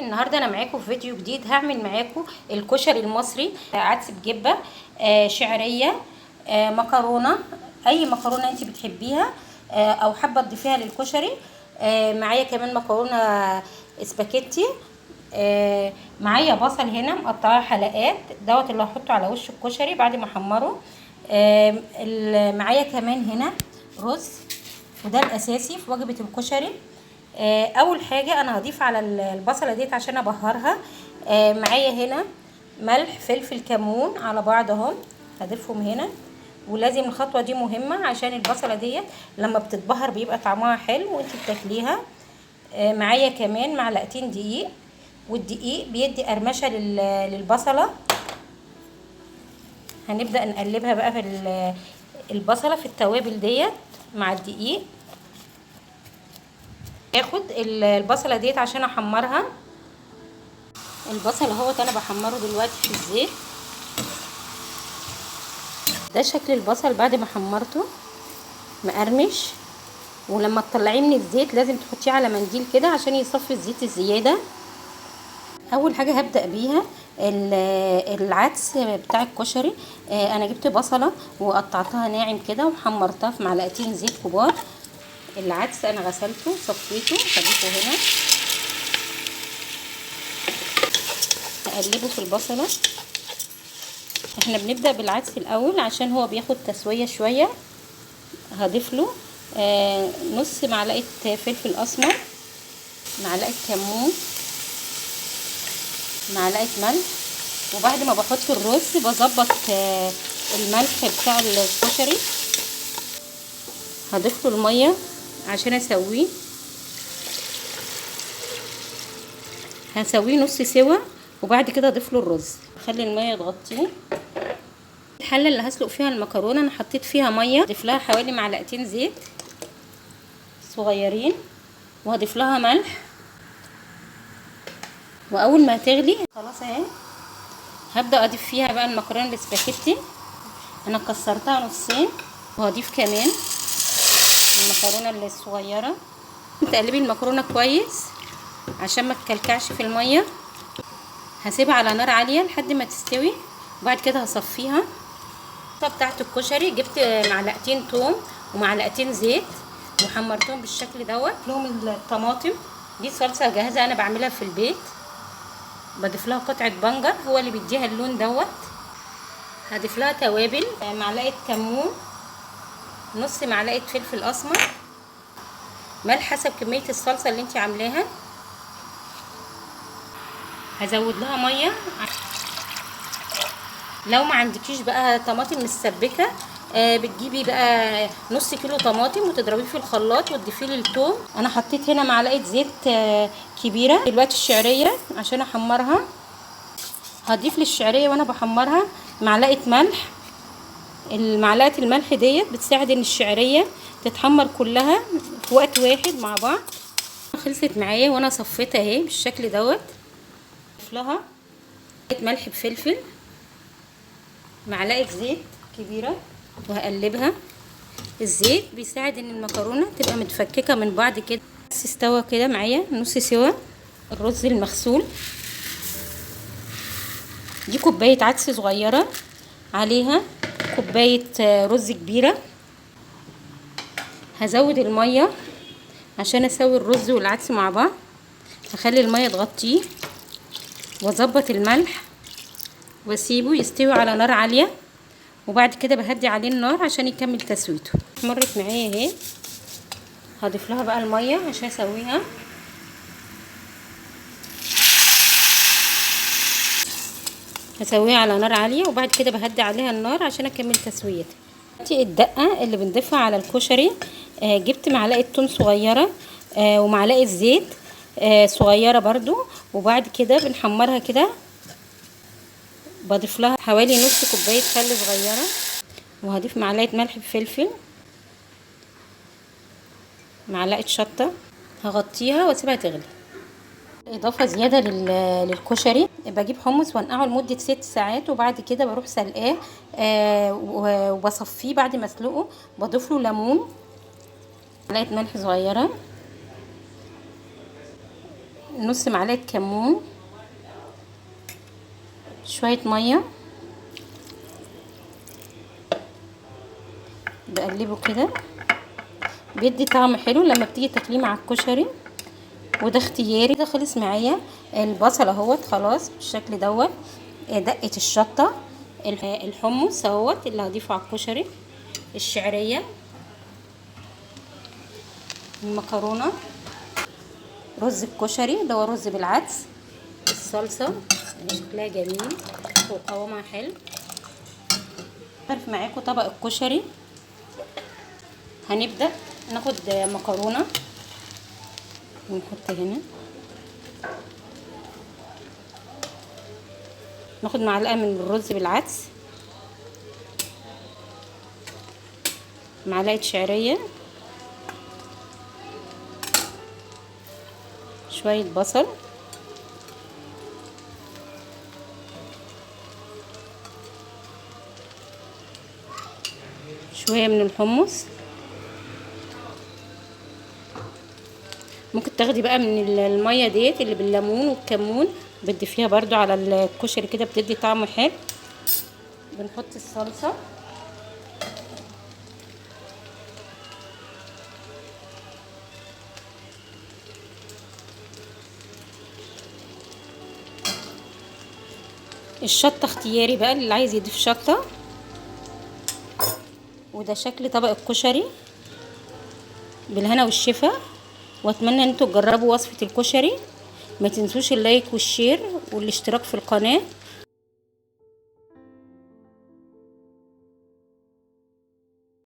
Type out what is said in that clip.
النهارده انا معاكم في فيديو جديد. هعمل معاكم الكشري المصري، عدس بجبه، شعرية، مكرونه، اي مكرونه انت بتحبيها او حابة تضيفيها للكشري. معايا كمان مكرونه سباكيتي، معايا بصل هنا مقطعاه حلقات دوت اللي هحطه على وش الكشري بعد ما احمره. معايا كمان هنا رز، وده الاساسي في وجبة الكشري. اول حاجة انا هضيف على البصله ديت عشان ابهرها. معايا هنا ملح، فلفل، كمون على بعض اهم، هضيفهم هنا. ولازم الخطوة دي مهمة عشان البصله ديت لما بتتبهر بيبقى طعمها حلو وانت بتاكليها. معايا كمان معلقتين دقيق، والدقيق بيدي قرمشه للبصله. هنبدا نقلبها بقى في البصله في التوابل ديت مع الدقيق. اخد البصله ديت عشان احمرها. البصل اهوت انا بحمره دلوقتي في الزيت. ده شكل البصل بعد ما حمرته مقرمش. ولما تطلعيه من الزيت لازم تحطيه على منديل كده عشان يصفي الزيت الزيادة. اول حاجة هبدا بيها العدس بتاع الكشري. انا جبت بصله وقطعتها ناعم كده وحمرتها في معلقتين زيت كبار. العدس انا غسلته وصفيته، هضيفه هنا، هقلبه في البصله. احنا بنبدا بالعدس الاول عشان هو بياخد تسويه شوية. هضيف له نص معلقه فلفل اسمر، معلقه كمون، معلقه ملح. وبعد ما بحط الرز بظبط الملح بتاع الكشري. هضيف له المية عشان اسويه. هسويه نص سوا وبعد كده اضيف له الرز. اخلي المية تغطيه. الحلة اللي هسلق فيها المكرونه انا حطيت فيها مية، اضيف لها حوالي معلقتين زيت صغيرين، وهضيف لها ملح. واول ما تغلي خلاص اهي هبدا اضيف فيها بقى المكرونه السباكيتي. انا كسرتها نصين، وهضيف كمان المكرونه الصغيرة. تقلبي المكرونه كويس عشان ما تكلكعش في المية. هسيبها على نار عالية لحد ما تستوي، وبعد كده هصفيها. بتاعه الكشري جبت معلقتين توم ومعلقتين زيت وحمرتهم بالشكل دوت. لهم الطماطم دي صلصه جاهزة انا بعملها في البيت، بضيف لها قطعه بنجر هو اللي بيديها اللون دوت. هضيف لها توابل، معلقه كمون، نص معلقه فلفل اسمر، ملح حسب كمية الصلصه اللي انت عاملاها. هزود لها مية. لو ما عندكيش بقى طماطم مسبكه، بتجيبي بقى نص كيلو طماطم وتضربيه في الخلاط وتضيفيه للثوم. انا حطيت هنا معلقه زيت كبيرة. دلوقتي الشعرية عشان احمرها، هضيف للشعريه وانا بحمرها معلقه ملح. المعلقة الملح ديت بتساعد ان الشعرية تتحمر كلها في وقت واحد مع بعض. خلصت معايا وانا صفيتها اهي بالشكل دوت. اضيف لها ملح بفلفل، معلقه زيت كبيرة، وهقلبها. الزيت بيساعد ان المكرونه تبقى متفككه من بعض كده. بس استوى كده معايا نص سوا. الرز المغسول دي كوباية عدس صغيرة عليها كوباية رز كبيرة. هزود المية عشان اسوي الرز والعدس مع بعض. هخلي المية تغطيه واظبط الملح واسيبه يستوي على نار عالية، وبعد كده بهدي عليه النار عشان يكمل تسويته. مرت معايا اهي. هضيف لها بقى المية عشان اسويها. هسويها على نار عالية وبعد كده بهدي عليها النار عشان اكمل تسويتها. الدقة اللي بنضيفها على الكشري، جبت معلقه توم صغيرة، ومعلقة زيت صغيرة برضو، وبعد كده بنحمرها كده. بضيف لها حوالي نص كوباية خل صغيرة، وهضيف معلقه ملح بفلفل، معلقه شطه. هغطيها واسيبها تغلي. اضافه زيادة للكشري، بجيب حمص وانقعه لمدة 6 ساعات، وبعد كده بروح سلقاه وبصفيه. بعد ما اسلقه بضيف له ليمون، معلقه ملح صغيرة، نص معلقه كمون، شوية مية، بقلبه كده، بيدي طعم حلو لما بتيجي تاكليه مع الكشري، وده اختياري. ده خلص معايا البصل اهوت خلاص بالشكل دوت، دقه الشطه، الحمص اهوت اللي هضيفه على الكشري، الشعرية، المكرونه، رز الكشري اللي هو رز بالعدس، الصلصه شكلها جميل وقوامها حلو. هعرف معاكم طبق الكشري. هنبدا ناخد مكرونه ونحط هنا، ناخد معلقه من الرز بالعدس، معلقه شعرية، شوية بصل، شوية من الحمص. ممكن تاخدي بقى من المية ديت اللي بالليمون والكمون، بتضيفيها برضو على الكشري كده، بتدي طعم حلو. بنحط الصلصه، الشطه اختياري بقى اللي عايز يضيف شطه. وده شكل طبق الكشري بالهنا والشفا. واتمنى ان انتوا تجربوا وصفه الكشري. ما تنسوش ال like وال share والاشتراك في القناة.